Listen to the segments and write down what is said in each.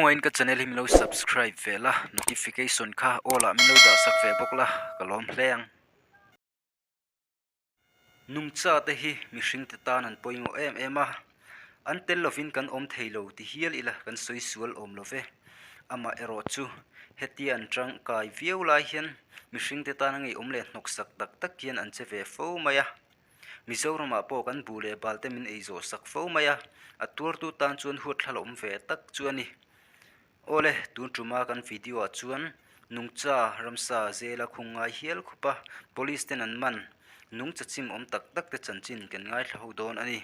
Khawngaihin ka channel hi min lo subscribe ve la, notification kha all ah min lo dah sak ve bawk la, ka lawm hle ang. Nungcha te hi mihring te tan an pawimawh em em a, an tel lovin kan awm thei lo ti hial ila kan sawi sual awm lo ve. Amaherawh chu hetia an tangkai viau lai hian mihring te tana ngeiawm leh hnawksak tak tak hian an che ve fo mai a. Mizoramah pawh kan buh leh bal te min ei zawh sak fo mai a, a tuartu tan chuan huatthlala awm ve tak chu a ni. Awle, tun tuma kan video ah chuan nungcha ramsa zela khung ngai hial khup a, police ten an man nungcha chim awm tak tak te chanchin kan ngaithla ho dawn a ni.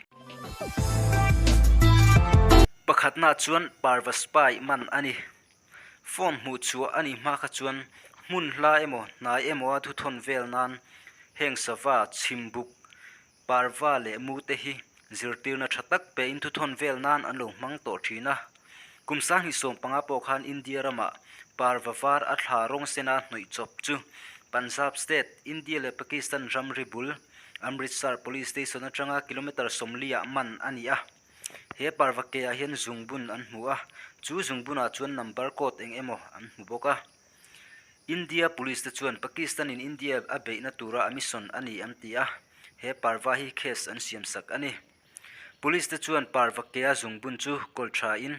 Pakhatna chuan parva spy man a ni. Phone hmuh chhuah a nih hma kha chuan hmun hla emaw hnai emaw a thuthawn vel nan heng sava chhimbuk Parva leh mu te hi zirtirna tha tak pein thuthawn vel nan an lo hmang tawh thin a. Kum 2015 pawh khan India ramah parva var a thla rawng sena hnawih chawp chu Punjab State, India leh Pakistan ramri bul Amritsar Police Station atanga kilometre 40 ah man a ni a. He parva ke ah hian zungbun an hmu a, chu zungbunah chuan number code eng emaw an hmu bawk a. India Police te chuan Pakistan in India a beihna tura a mission a ni an ti a, he parva hi case an siam sak a ni. Police te chuan parva kea zungbun chu kawl tha in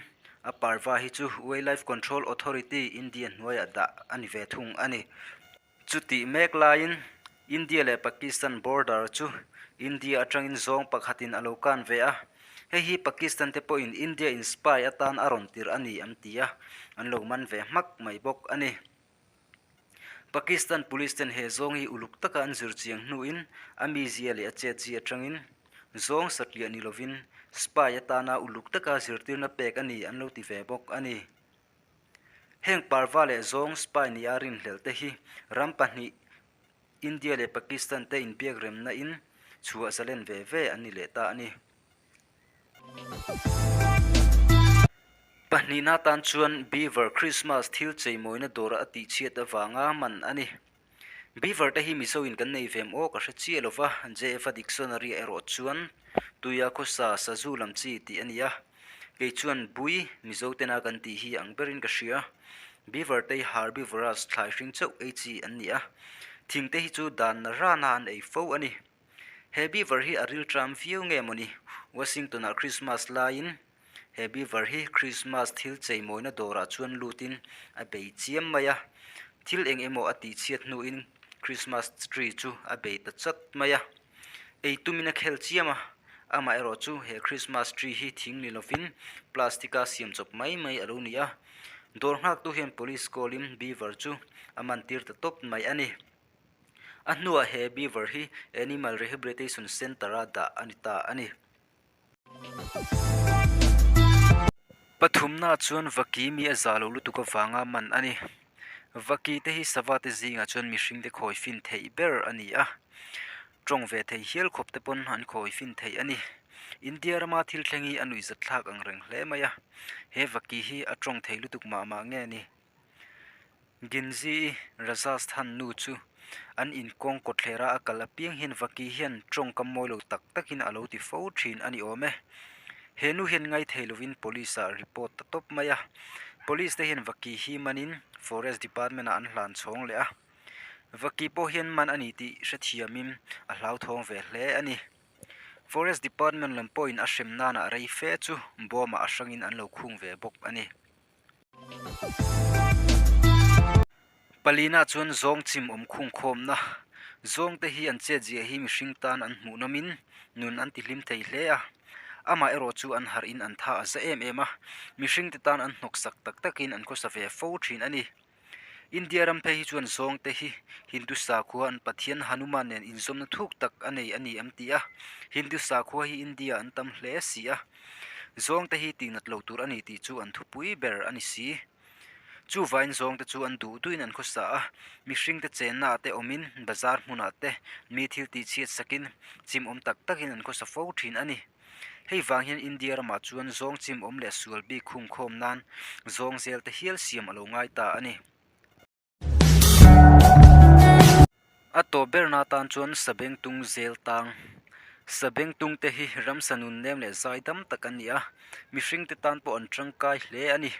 a parva hi chu Wildlife Control Authority India hnuaiah dah a ni ve thung a ni. Chutih mek laiin India leh Pakistan border chu India atangin zawng pakhatin a lo kan ve a, hei hi Pakistan te pawhin India in spy atan a rawn tirh a ni an ti a, an lo man ve hmak mai bawk a ni. Pakistan police ten he zawng hi uluk taka an zir chiang hnuin a mizia leh a chetzia atangin zawng satliah ni lovin spy atana uluk taka zirtirna pek a ni an lo ti ve bawk a ni. Heng parva leh zawng spy nia rinhlelh te hi ram pahnih India leh Pakistan te inbiak remna in chhuah zalen ve ve an ni leh ta a ni. Pahnihna tan chuan Beaver Christmas thil cheimawina dawr a tihchhiat avanga man a ni. Beaver te hi Mizo in kan nei ve em aw ka hre chiah lova, JF-a dictionary ah erawh chuan tuia khawsa sazu lam chi tih a ni a, kei chuan bui Mizo tena kan tih hi ang berin ka hria. Beaver te hi herbivorous thlai hring chauh ei chi an ni a, thing te hi chu dan na rana an ei fo a ni. He beaver hi a rilṭam viau nge mawni? Washington-ah Christmas laiin He beaver hi Christmas thil cheimawina dawrah chuan lutin a bei chiam mai a, thil eng emaw a tihchhiat hnuin Christmas tree chu a bei ta chat mai a, ei tumin a khel chiam a, amaherawh chu he Christmas tree hi thing ni lovin plastic a siam chawp mai mai a lo ni a, dawr nghaktu hian police call in beaver chu a man tir ta tawp mai a ni. A hnuah he beaver hi Animal Rehabilitation Centre a dah a ni ta a ni. Pathumna chuan vaki mi a zah lo lutuk avanga man a ni. Vaki te hi sava te zingah chuan mihring te khawi fin theih ber a ni a, tawng ve thei hial khawp te pawn an khawi fin thei a ni. India rama thil thleng hi a nuihzat thlak ang reng hle mai a, he vaki hi a tawng thei lutuk mah mah nge ni? Ginzi-i Rajasthan nu chu an inkawng kawtthlera a kal apiang hian Vaki hian tawngkam mawi lo tak takin a lo ti fo thin a ni awm e. He nu hian ngaithei lovin police ah report ta tawp mai a. Police te hian Vaki hi manin Forest Department ah an hlan chhawng leh a. Vaki pawh hian man a ni tih hrethiamin a hlauthawng ve hle a ni. Forest Department lam pawhin a hrem nanah rei fe chu bawmah a hrangin an lo khung ve bawk a ni. Palina chuan zawng chim awm khung khawmna zawng te hi an chet ziah hi mihring tan an hmuh nawmin nun an ti hlim thei hle a, amah erawh chu an harh in an tha a za em em a, mihring te tan an hnawk sak tak takin an khawsa ve fo thin a ni. India ram phei hi chuan zawng te hi Hindu sakhua an pathian Hanuman nen inzawmna thuk tak a nei a ni an ti a, Hindu sakhua hi India an tam hle si a, zawng te hi tihnat lo tur a ni tih chu an thupui ber a ni si. Chuvain zawng te chu an duh duhin an khawsa a, mihring te chenna ah te awmin bazar hmunah te mi thil tihchhiat sakin chimawm tak takin an khawsa fo thin a ni. Hei vang hian India ramah chuan zawng chim awm leh sual bik khung khawm nan zawng zel te hial siam a lo ngai ta a ni. A tawp berna atan chuan sabengtung zel tang. Sabengtung te hi ramsa nun nem leh zai dam tak an ni a, mihring te tan pawh an tangkai hle a ni.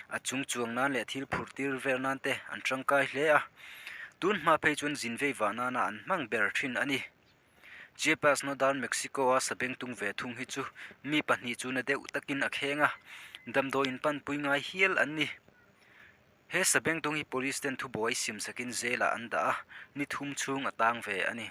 A chung chuang nan leh thil phur tir vel nan te an tangkai hle a, tun hma phei chuan zin vei vah nana an hmang ber thin a ni. Chiapas Northern Mexico-a sabengtung ve thung hi chu mi pahnih chu na deuh takin a kheng a, damdawiin panpui ngai hial an ni. He sabengtung hi police ten thubuai siam sakin jail-ah an dah a, ni thum chhung a tang ve a ni.